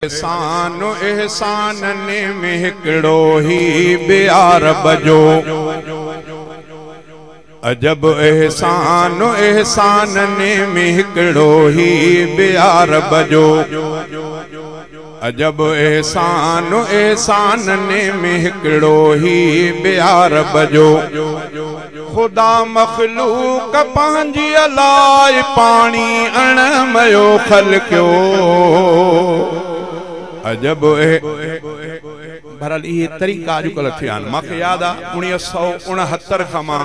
एहसान एहसाननि में हिकिड़ो ही बि आ रब जो। अजब एहसान एहसाननि में हिकिड़ो ही बि आ रब जो। अजब एहसान एहसाननि में हिकिड़ो ही बि आ रब जो। खुदा मख़लूक पंहिंजी लाइ पाणी अणमयो ख़लकियो। अजब बहरहाल इहे तरीक़ा अॼुकल्ह थिया आहिनि। मूंखे यादि आहे 1969 खां मां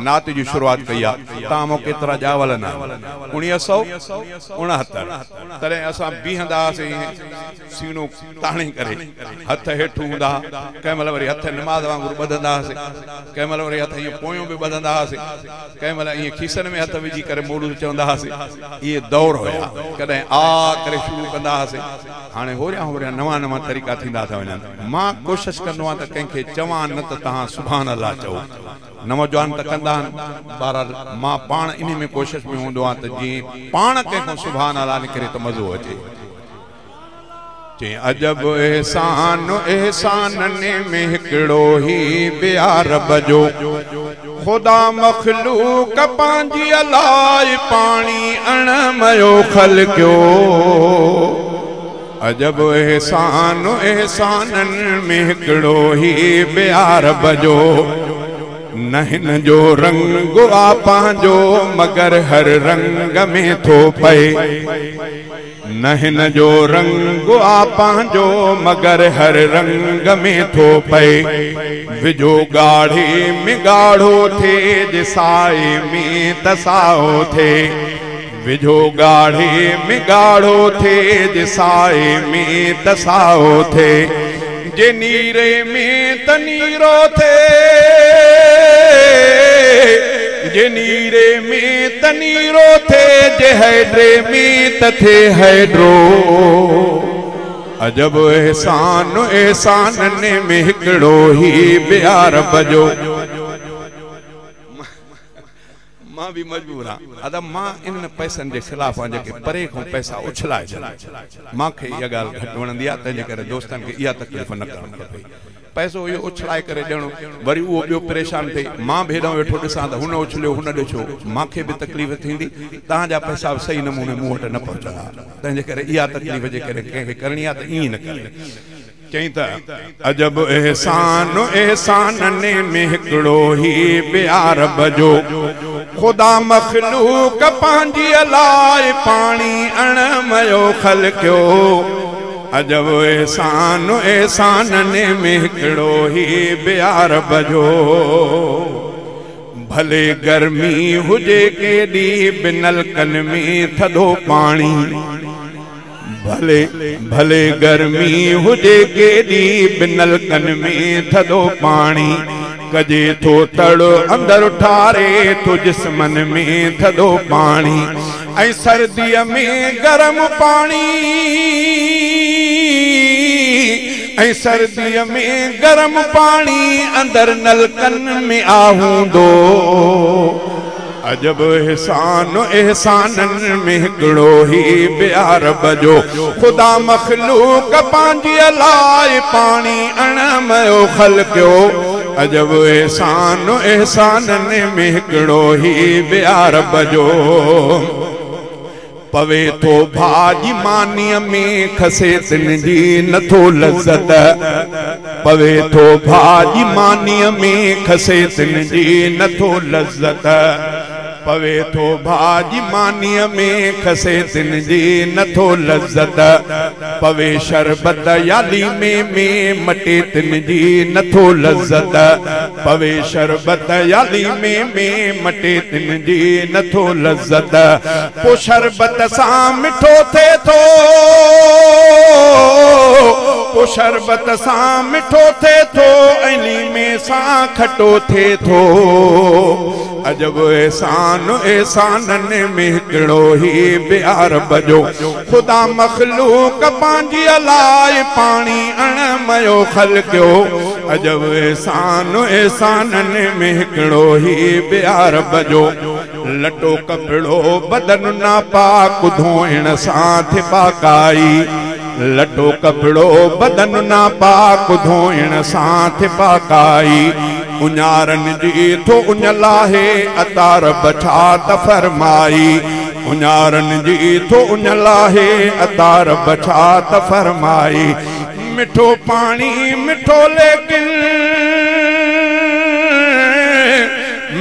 नात जी शुरूआत कई आहे। तव्हां मां केतिरा ॼावल न आहिनि। 1969 तॾहिं असां बीहंदा हुआसीं सीनो ताणे करे, हथ हेठि हूंदा, कंहिं महिल वरी हथ निमाज़ वांगुरु ॿधंदा हुआसीं, कंहिं महिल वरी हथ ईअं पोयों बि ॿधंदा हुआसीं, कंहिं महिल ईअं खीसनि में हथ विझी करे मौलूद चवंदा हुआसीं। इहे दौर हुया, कॾहिं आ करे शुरू कंदा हुआसीं। हाणे होरियां होरियां नवां नवां तरीक़ा थींदा था वञनि। मां कोशिशि कंदो आहियां त कंहिंखे चवां न त तव्हां सुभान अल्लाह चओ। नौजवान त कंदा आहिनि, बहरहाल मां पाण इन में कोशिश में हूंदो आहियां त जीअं पाण कंहिंखां सुभान अल्लाह निकिरे त मज़ो अचे। चई अजब एहसान एहसाननि में हिकिड़ो ही बि आ रब जो। खुदा मख़लूक पंहिंजी लाइ पाणी अणमयो ख़लकियो। अजब एहसान एहसाननि में हिकिड़ो ही बि आ रब जो। न हिन जो रंग आ पंहिंजो मगर हर रंग में थो पए। न हिन जो रंग आ पंहिंजो मगर हर रंग में थो पए। विझो ॻाढ़े में ॻाढ़ो थिए, जे साए में त साओ थिए। विझो ॻाढ़े में ॻाढ़ो थिए, जे साए में त साओ थिए। जे नीरे में त नीरो थिए, जे नीरे में त नीरो थिए, जे हाइड्रे में त थिए हाइड्रो। अजब एहसान एहसाननि में हिकिड़ो ही बि आ रब जो। मां बि मजबूर आहियां अदा, मां इन्हनि पैसनि जे ख़िलाफ़ आहियां जेके परे खां पैसा उछलाए छॾनि। मूंखे इहा ॻाल्हि घटि वणंदी आहे, तंहिंजे करे दोस्तनि खे इहा तकलीफ़ न करणु खपे। पैसो इहो उछलाए करे ॾियणो, वरी उहो ॿियो परेशान थिए। मां बि हेॾां वेठो ॾिसां त हुन उछलियो हुन ॾिठो, मूंखे बि तकलीफ़ थींदी, तव्हांजा पैसा बि सही नमूने मूं वटि न पहुचंदा। तंहिंजे करे इहा तकलीफ़ जेकॾहिं कंहिंखे करणी आहे त ईअं न करे। चई त अजब एहसान एहसाननि में हिकिड़ो ही बि आ रब जो। खुदा मख़लूक पंहिंजी लाइ पाणी अणमयो ख़लकियो। अजब एहसान एहसाननि में हिकिड़ो ही बि आ रब जो। भले गर्मी हुजे केॾी बि नलकनि में थधो पाणी। भले भले गर्मी हुजे केॾी बि नलकनि में थधो पाणी। कजे थो तड़ अंदरि ठारे थो जिस्मनि में थधो पाणी। ऐं सर्दीअ में गरम पाणी, ऐं सर्दीअ में गरम पाणी अंदरि नलकनि में आ हूंदो। अजब एहसान एहसाननि में हिकिड़ो ही बि आ रब जो। खुदा मख़लूक पंहिंजी लाइ पाणी अणमयो ख़लकियो। अजब एहसान एहसाननि में हिकिड़ो ही बि आ रब जो। पवे थो भाॼी मानीअ में खसे तिन जी नथो लज़त। पवे थो भाॼी मानीअ में खसे तिन जी नथो लज़त। पवे थो भाॼी मानीअ में खसे तिन जी नथो लज़त। पवे शरबत या लीमे में मटे तिन जी नथो लज़त। पवे शरबत या लीमे में मटे तिन जी नथो लज़त। पोइ शरबत सां मिठो थिए थो, पोइ शरबत सां मिठो थिए थो, ऐं लीमे सां खटो थिए थो। अजब एहसान एहसाननि में हिकिड़ो ही बि आ रब जो। खुदा मख़लूक पंहिंजी लाइ पाणी अणमयो ख़लकियो। अजब एहसान एहसाननि में हिकिड़ो ही बि आ रब जो। लटो कपिड़ो बदन नापाक धोइण सां थिए पाकाई। लटो कपिड़ो बदन नापाक धोइण सां थे पाकाई। उञारनि जी थो उञ लाहे अता रब छा त फरमाई। उञारनि जी थो उञ लाहे अता रब छा त फरमाई। मिठो पाणी मिठो लेकिन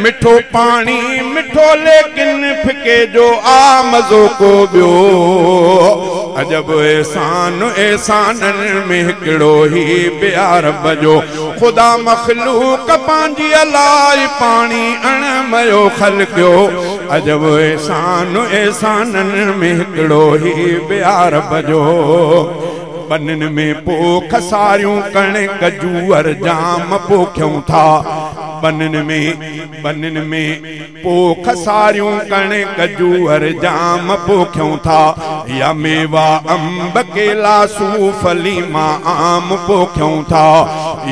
मिठो पाणी मिठो लेकिन फिके जो आ मज़ो को ॿियो। अजब एहसान एहसाननि में हिकिड़ो ही ॿिया रब जो। ख़ुदा मख़लूक पंहिंजी अलाए पाणी अणमयो ख़लकियो। अजब एहसान एहसाननि में हिकिड़ो ही ॿिया रब जो। ॿननि में पोख सारियूं कणिक जूअर जाम पोखियूं था। ॿननि में पोख सारियूं कणिक जूअर जाम पोखियूं था। या मेवा अंब केला सूफ़ लीमा आम पोखियूं था।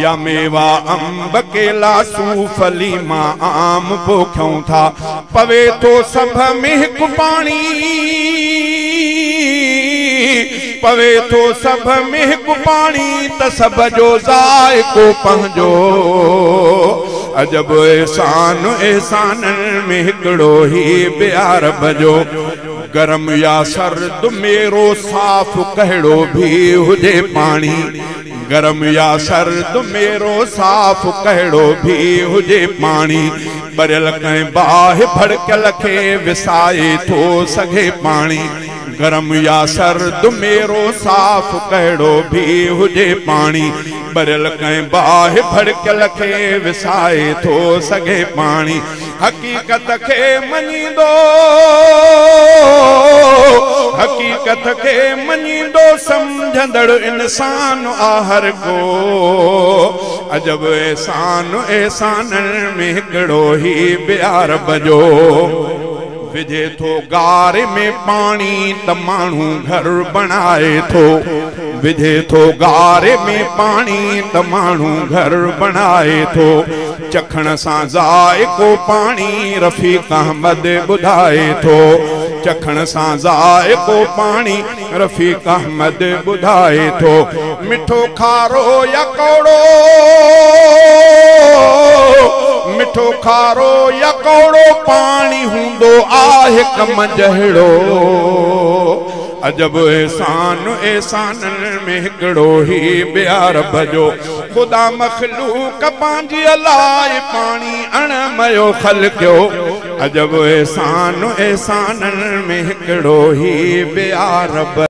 या मेवा अंब केला सूफ़ लीमा आम पोखियूं था। पवे थो सभ में हिकु पाणी पवे थो सभ में हिकु पाणी त सभ जो ज़ाइक़ो पंहिंजो। अजब एहसान एहसाननि में हिकिड़ो ही ॿिया रब जो। गरम या सर्द मेरो साफ़ कहिड़ो भी हुजे पाणी। गरम या सर्द मेरो साफ़ कहिड़ो भी हुजे पाणी। ॿरियल कंहिं बाहि भड़कियल खे विसाए थो सघे पाणी। गरम या सर्द मेरो साफ़ कहिड़ो भी हुजे पाणी। ॿरियल कंहिं बाहि भड़कियल खे विसाए थो सघे पाणी। हक़ीक़त खे मञींदो हक़ीक़त खे मञींदो सम्झंदड़ इंसान आहे को। अजब एहसान एहसाननि में हिकिड़ो ही ॿिया रब जो। विझे थो गार में पाणी त माण्हू घर बणाए थो। विझे थो गार में पाणी त माण्हू घर बणाए थो। चखण सां ज़ाइक़ो पाणी रफ़ीक़ अहमद ॿुधाए थो। चखण सां ज़ाइक़ो पाणी रफ़ीक़ अहमद ॿुधाए थो। मिठो खारो या कौड़ो मिठो खारो या कौड़ो पाणी हूंदो आहे कम जहिड़ो। अजब एहसान एहसाननि में हिकिड़ो ही ॿिया रब जो। ख़ुदा मख़लूक पंहिंजी अलाए पाणी अणमयो ख़लकियो। अजब एहसान एहसाननि में हिकिड़ो ही ॿिया रब